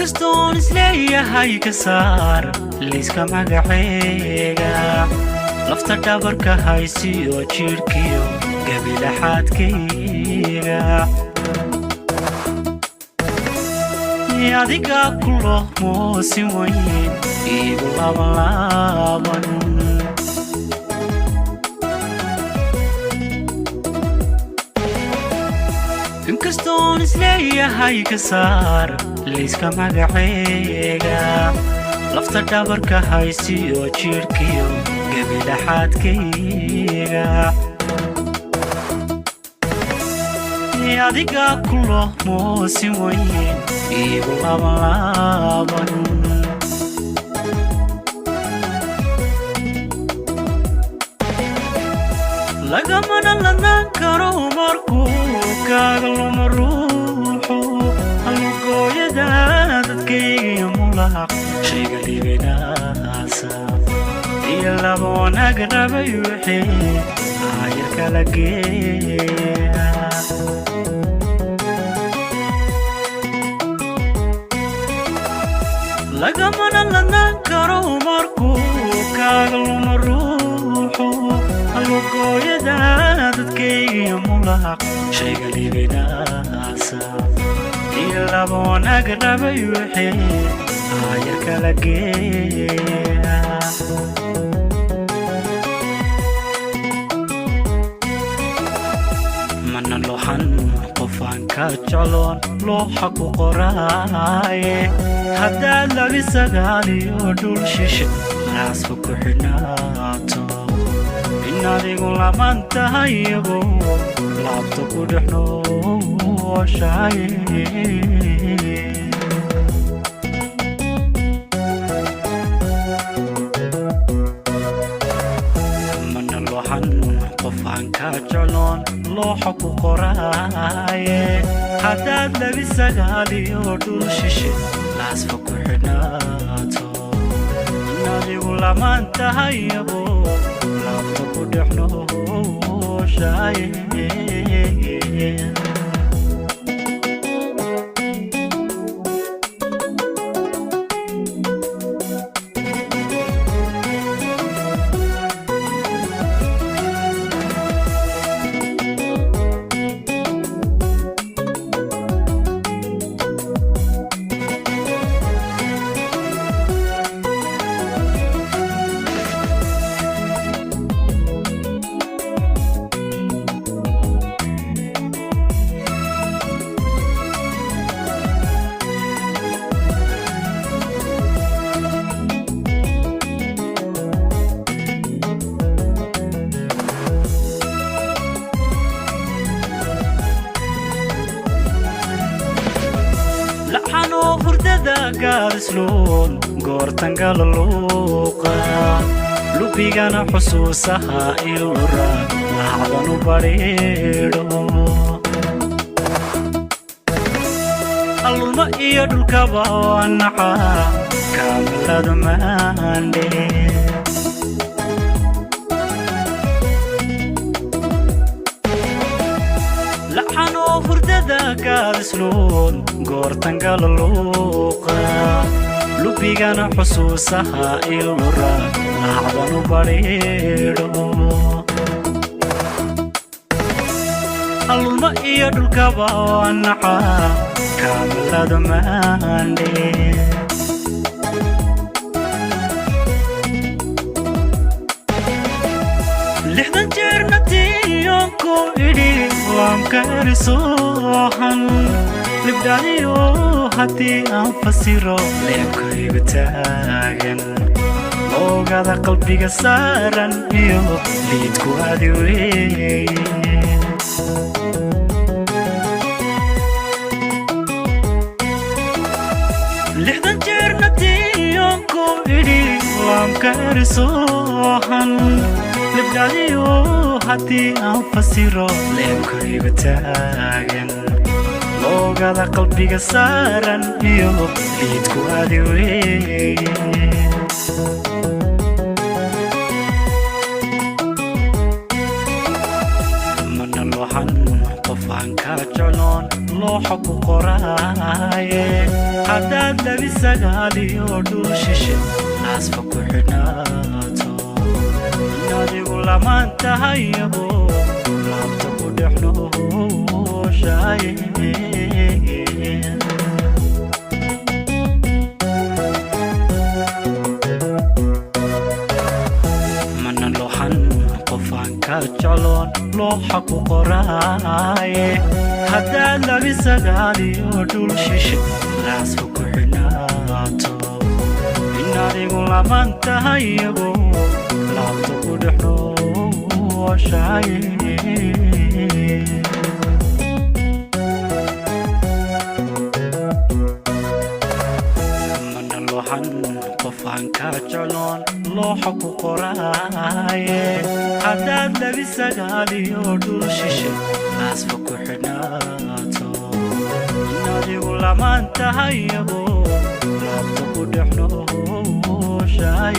Inkastoon isleeyahay ka saar liiska magaceega, lafta dhabarka haysiyo jidhkiyo gabilaxaadkayga, adiga ku lohmoosin weyn iigu labanlaaban. Inkastoon isleeyahay ka saar liiska magaceega, lafta dhabarka haysiyo jidhkiyo gabilaxaadkayga, adiga ku lohmoosin weyn iigu labanlaaban. Lagamana ladnaan karo markuu kaaga luma ruuxu halugooyada dadkaygiyo mulaaq shayga libinaasa iyo laba wanaag rabay wixii aayar kala geeya. Lagamana ladnaan karo markuu kaaga luma ruuxu halugooyada dadkaygiyo mulaaq shayga libinaasa iyo laba wanaag rabay wixii aayar kala geeya. Mana lohan qofaan ka jecloon looxa ku qoraaye, haddaad labi sagaaliyo dhul shishe laasfa ku xidhnaato, in adigu laman tahay iyago laabta ku dhex nooshahay. Mana lohan qofaan ka jecloon looxa ku qoraaye, haddaad labi sagaaliyo dhul shishe laasfa ku xidhnaato, in adigu lamaan tahay iyagoo laabta ku dhex nooshahay. Laxanoo hurdada gaadisluun goortangala luuqa, lubigana xusuusaha ilura laacdan u badhiidho, allulma iyo dhulkaba wanaca kaamiladu maandhe. Laxanoo hurdada gaadisluun goortangala luuqa, lubigana xusuusaha ilura laacdan u badhiidho, allulma iyo dhulkaba wanaca kaamiladu maandhe. 60 jeerna tiyoonku idhi laamka erisoohan libdhaliyo, haddii aan fasiro leebkaygu taagan oogada qalbiga saaran iyo liidku adi weeye. 60 jeerna tiyoonku idhi laamka erisoohan libdhaliyo, haddii aan fasiro leebkaygu taagan oogada qalbiga saaran iyo liidku adi weeye. Mana lohan qofaan ka jecloon Looxa ku qoraaye haddaad labi sagaaliyo dhul shishe laasfa ku xidhnaato, in adigu lamaan tahayabo laabta ku dhex nooshaay. Mana looxan qofaan ka jecloon looxa ku qoraaye haddaad labi sagaaliyo dhul shishe laasfa ku xidhnaato, in adigu laman tahayabo laabta ku dhex nooshaay. Mana looxan qofaan ka jecloon looxa ku qoraaye haddaad labi sagaaliyo dhul shishe laasfa ku xidhnaato, in adigu lamaan tahayabo laabta ku dhex nooshaay.